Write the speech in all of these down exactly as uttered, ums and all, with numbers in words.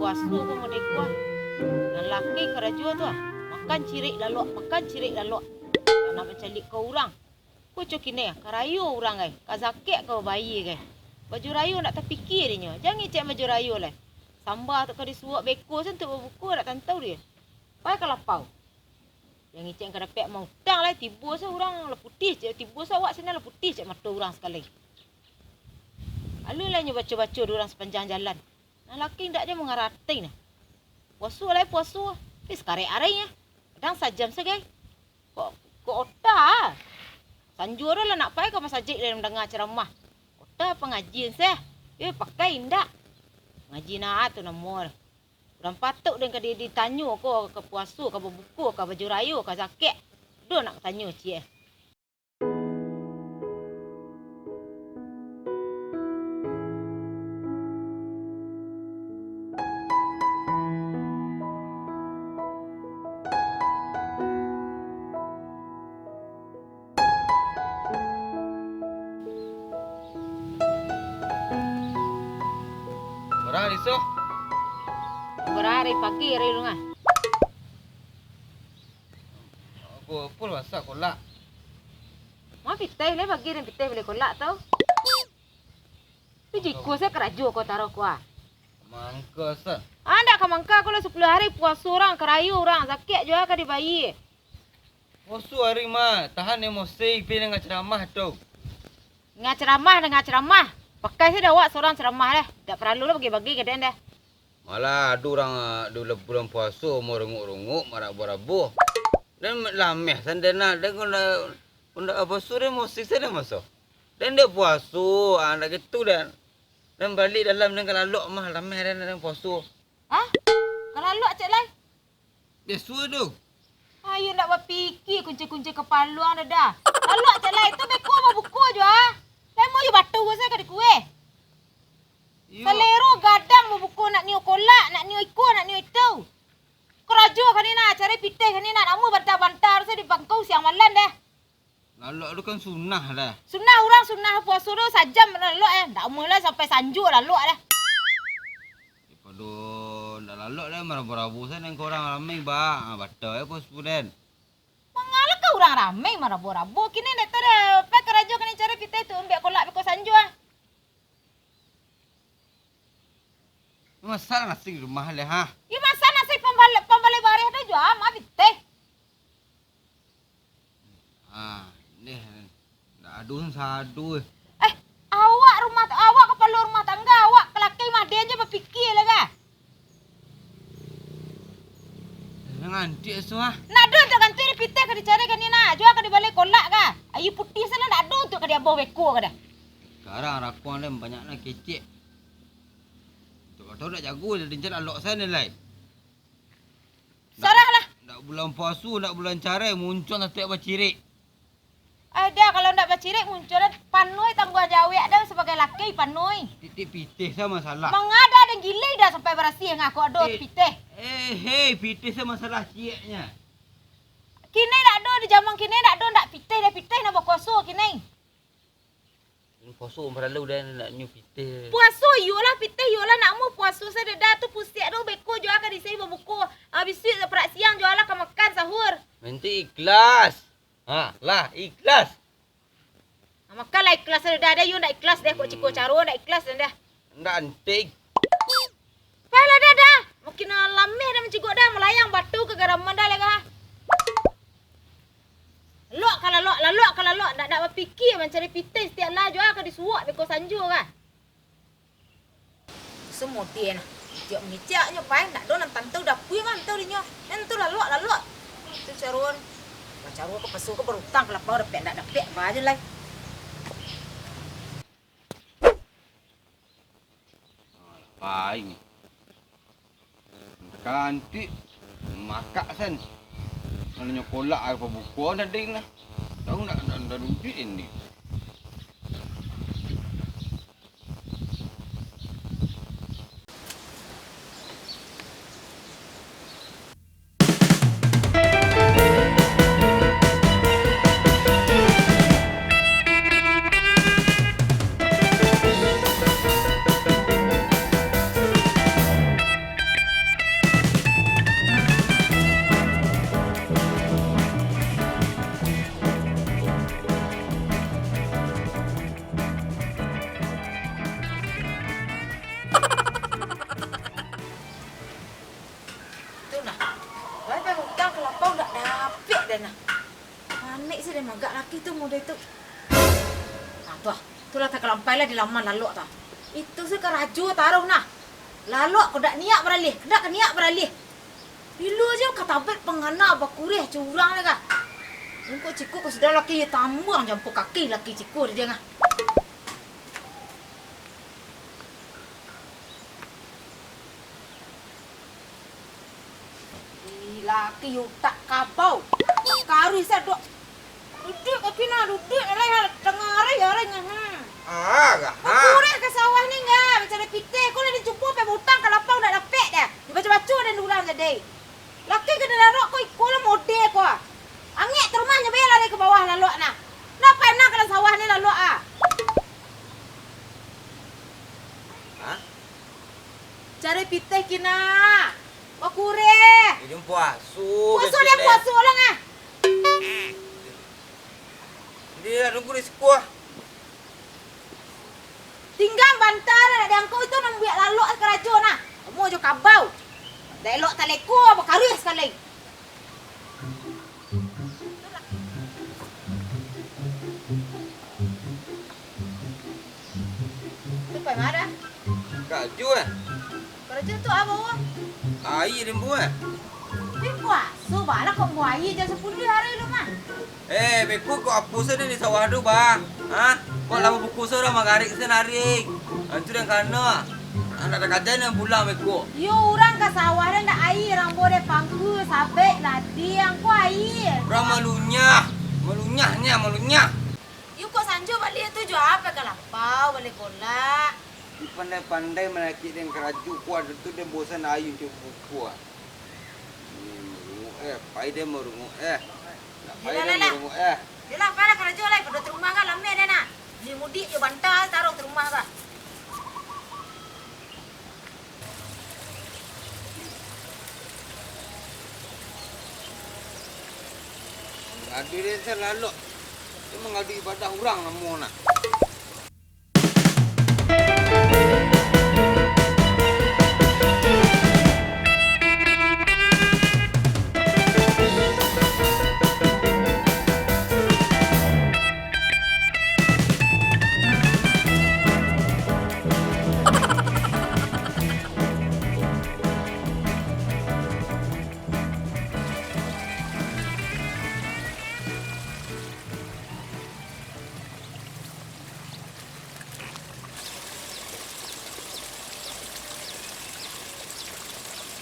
Puaso ko mode ko ah. Nan laki karajo tu ah, makan cirek lalok, makan cirek lalok. Nak mancaliak ka urang. Ko co kini, karayo urang ai, ka zakek ka babayie ai. Baju rayo ndak tapikie dinyo, jan ngecek baju rayo lai. Samba tu ka disuok beko se untuak babuko, ndak tantau dek. Pai ka lapau. Jan ngecek ka dapek mautang lai, tibo se urang lah putiah cek, tibo se awak sinan lah putiah cek mato urang sakali. Alun lai nyo baco-baco di urang sapanjang jalan. Nan laki ndak jo mangarati nah. Puaso lai puaso, tapi sakarek ari nyo. Kadang sajam sagai. Kok, kok ota ah. Sanjo tu lah nak pai ka masajik lai mandanga caramah. Ota pangajian seh. Eh, pakai indak. Ngaji naa tu namo. Urang patuik den ka di-, ditanyo ko ka puaso, ka babuko, ka baju rayo, ka zakek. Doh nak tanyo ciek. Bara ari soh? Bara ari pagi ari lu ngah. Aku pun masak kolak. Ma pitih lai bagi den pitih bali kolak tu. Tu jiko se karajo ko taro ko ah. Mangka san. Ah, ndak ka mangka ko lah sapuluah ari puaso urang, karayo urang, zakek jo ka dibayie. Puaso ari ma, tahan emosi, pi nan ngacaramah tu. Ngacaramah, ngacaramah. Pakai se dah awak surang caramah deh. Ndak paralu lah bagi-bagi ka den deh. Malah ado urang, ah, di bulan puaso marunguik-runguik, marabo-rabo. Den lameh san den nah, den kok ndak, kok ndak puaso den musik san den maso. Den dek puaso, ah, ndak gitu den. Den baliak dalam den ka lalok mah, lameh den, den puaso. Hah? Ka lalok cek lai? Biaso tu. Ayo ndak bapikia kunci-kunci kapalo ang dah. Lalok cek lai tu beko babuko jo ah. Lai mo jo batu sajo ka dikueh. Iyo. Salero gadang babuko nak nio kolak, nak nio iko, nak nio itu. Karajo kani nah, cari pitih kani nah, namuah banta-banta tu di bangkau siang malam deh. Lalok tu kan sunnah dah. Sunnah urang sunnah puaso tu sajam lalok eh. Ndak amuah lah sampai sanjo lalok deh. Daripado ndak lalok deh, marabo-rabo sajo nan ka urang ramai ba. Ah, batal eh puaso den. Mangalakah urang ramai marabo-rabo. Kini ndak tahu deh, pai karajo kani cari pitih tu, ambiak kolak beko sanjo ah. Masak nasi di rumah leh, ha? Iyo, masak nasi pambal-, pambalai bareh tu jua, ma pitih. Ah, deh, ndak ado sado. Eh, awak rumah, awak kapalo rumah tangga, awak ka laki mah den jo bapikia lah, kah? Ngantiak su, ah. Ndak ado untuak ganti di pitih ka dicari kani nah, jua ka dibali kolak, kah? Aia putiah sajo ndak ado untuak ka diaboh beko, kah dah? Sekarang rakuang den banyak nan kecek. Tau-tau ndak jago, den cari lalok sajo lai. Ndak, sarah lah. Ndak bulan puaso, ndak bulan carai, muncuang saketek bacirek. Ai dah, kalau ndak bacirek, muncuang dah panuah tangguang jawek dah sabagai laki, panuah. Titik pitih sajo masalah. Manga dah den gilai dah sampai barasiah ngah kok ado pitih. Eh, hei, pitih sajo masalah cieknyo. Kini ndak ado, di jaman kini ndak ado, ndak pitih, dah pitih nan bakuaso kini. Puaso malah udah nak nyo pitih. Puaso iyolah pitih, iyolah nak amuah puaso sajo dah tu pusiak tu beko jua ka di siko babuko. Ah, bisuak parak siang jua lah ka makan sahur. Nanti ikhlas. Ha, lah ikhlas. Ah, makan lah ikhlas sajo dah, dah yo ndak ikhlas deh kok ciko caro ndak ikhlas dah. Ndak antik. Pailah dah, dah. Makin lameh dah mancigok dah, malayang batu ka garaman dah leh kah. Lalok ka lalok, lalok ka lalok, ndak, ndak bapikia mancari pitih satiok lah jua ka disuok beko sanjo kah. Sumodeh nah, tiok mangecek nyo pai, ndak ado nan tantau dapua mah antau dinyo. Nan tu lalok, lalok. Tu caro, caro ka paso ka barutang ka lapau dapek ndak dapek, ba ajo lai. Alah, pai. Kantik, makak sen. Kalau nyo kolak apo buko tadi lah. Tahu ndak, ndak, ndak duduak ini. Udah itu. Nah, tuh. Itulah takalampai lah di laman lalok tu. Itu se karajo taruh nah. Lalok ko dak niat baralih, dak ka niat baralih. Bilo je ka tabek pangana bakureh curang le kah. Ungkuk ciko ko sudah laki tambuang jampo kaki laki ciko di dia ngah. Ih, laki utak kabau. Karuih sadok. Duduak kaki nah, duduak lai ha, tangah ari, ari ngah. Ah, gah, ha. Bakureh ka sawah ni ngah, mancari pitih. Ko lah dicubo pai bautang ka lapau ndak dapek dah. Dibaco-baco den urang jadi. Laki ka darok ko iko lah mode ko. Angek ka rumah nyo bae lari ka bawah lalok nah. Ndak panah ka dalam sawah ni lalok ah. Hah? Cari pitih kina. Bakureh. Ujung puaso. Puaso kecek den deh. Puaso lah ngah. Dia nunggu di sikuah. Tinggang banta dah nak diangkau itu nan buek lalok karajo nah. Kamu jo kabau. Dak elok taleko bakaruih sakali. Tu pai mara. Karajo eh. Karajo tu apo? Aia den buek eh. Tapi puaso bala kok buek aia jam sapuluah hari lu mah. Eh, beko kok apo se di sawah tu, Bah? Ha? Kok lah buku se urang magarik se narik? Ha, tu den kana. Anak dak kaja nan pulang beko. Iyo urang ka sawah den dak aia, urang buek den pangku, sabek, ladiang, ko aia. Urang malunyah. Malunyah nya, malunyah. Iyo kok sanjo baliak tu jo apo ka lapau, bali kolak. Pandai-pandai manakik den karajo kuat tu den bosan aia jo buku ah. Hmm, eh, pai den marunguik eh. Nak pai den marunguik eh. Yolah, pailah karajo lai, pado di rumah kan lameh den nak. Ni mudik jo banta taruh di rumah kan. Ado den salalok. Dia mangadu ibadah urang namo nak.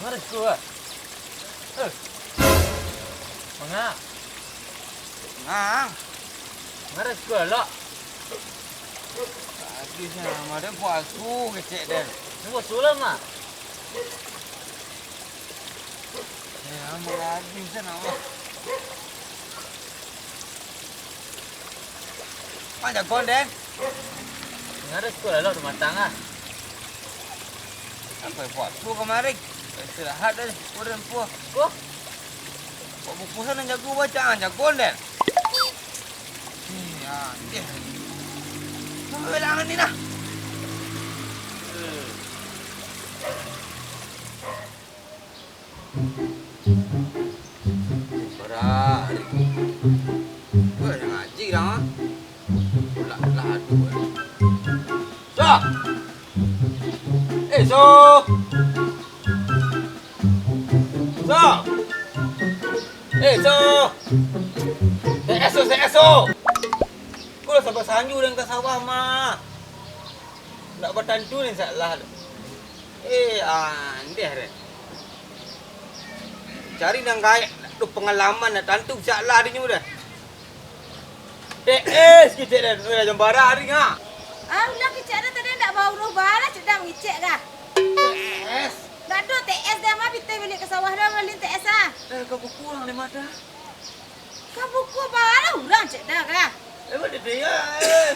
Mari, Sku, ah. Eh. Manga? Ngang. Mari, Sku, lah. Tadi sama den puaso kecek den. Ni puaso lah, Mak. Ya, mangadu sen awak. Mak jagoan, Den. Ngarus ko lalok rumah tangga. Apo buek tu kamari? Istirahat deh, ko den puah. Ko? Kok buku sana jago baca, ah, jagoan, Den. Iya, iya. Sampai bilangan ni nah. Bara hari. Wah, ngaji dah, ah. Lah, lah, aduh. Sa! Eh, So! So! Eh, So! C S O, C S O! Ko lah sampai sanju den ka sawah, mah. Ndak batantu ni salah tu. Eh, andeh deh. Cari nan gaek, tu pangalaman nak tantu salah dinyo dah. T S kicek dah, tu dah jam bara hari ngah. Ah, ulah kicek dah tadi ndak bauruh bala, cek dah mangicek kah? T S. Ndak ado T S dah, mah pitih baliak ka sawah dah, bali T S ah. Eh, ka buku urang di mata. Ka buku bala urang cek dah kah? Eh, bali dia, eh.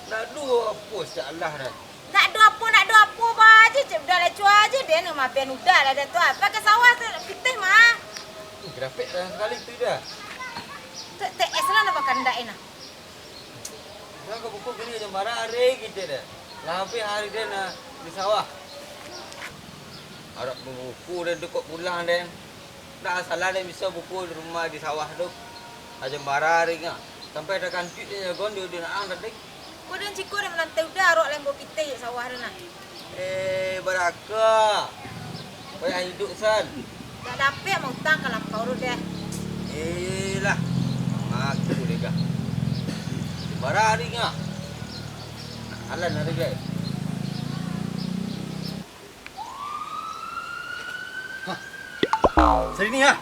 Ndak ado apo salah dah. Ndak ado apo, ndak ado apo, ba aja cek udah lah, cua aja den maben udah lah dah tu. Pakai sawah tu pitih mah. Ih, grafik dah sakali tu dah. T-, T S lah nak makan ndak enak. Dah ka buku bali jam bara hari kicek dah. Lah ampia hari den, ah, di sawah. Arok buku den tu kok pulang den. Ndak salah den bisa buku di rumah di sawah tu. Aja marah ringa. Sampai ada kantuik dia jagon dia udah nak ang tadi. Kau dan ciko ada melantai udah arok lembo pitih sawah tu nah. Eh, baraka. Payah hidup san. Tak dapik mau utang ka lampau tu deh. Eh lah. Ngaku deh kah. Marah ringa. Alan ada guys. Hah. Sini ah.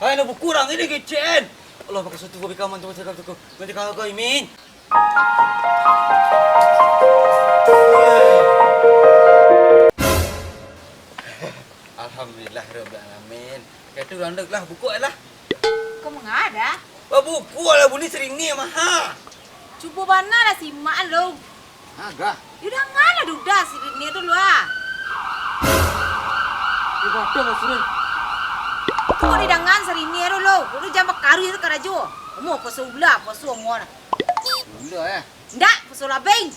Hai, nak buku orang ini kecen. Allah, pakai suatu kopi kaman tu, macam tu. Macam kau, kau, Imin. Alhamdulillah, Rabbil Alamin. Kayak tu, orang dek lah, buku lah. Kau mengada? Wah, buku lah, bunyi sering ni, maha. Cubo bana lah simak lo. Agak. Yo dangan lah duda sirine tu lo ah. Yo, bodoh maksudnya. Tu kok didangan sirine tu lo. Lu jangan bakaruh itu karajo. Omo poso ula, poso omo nah. Ula eh. Ndak, poso labeng.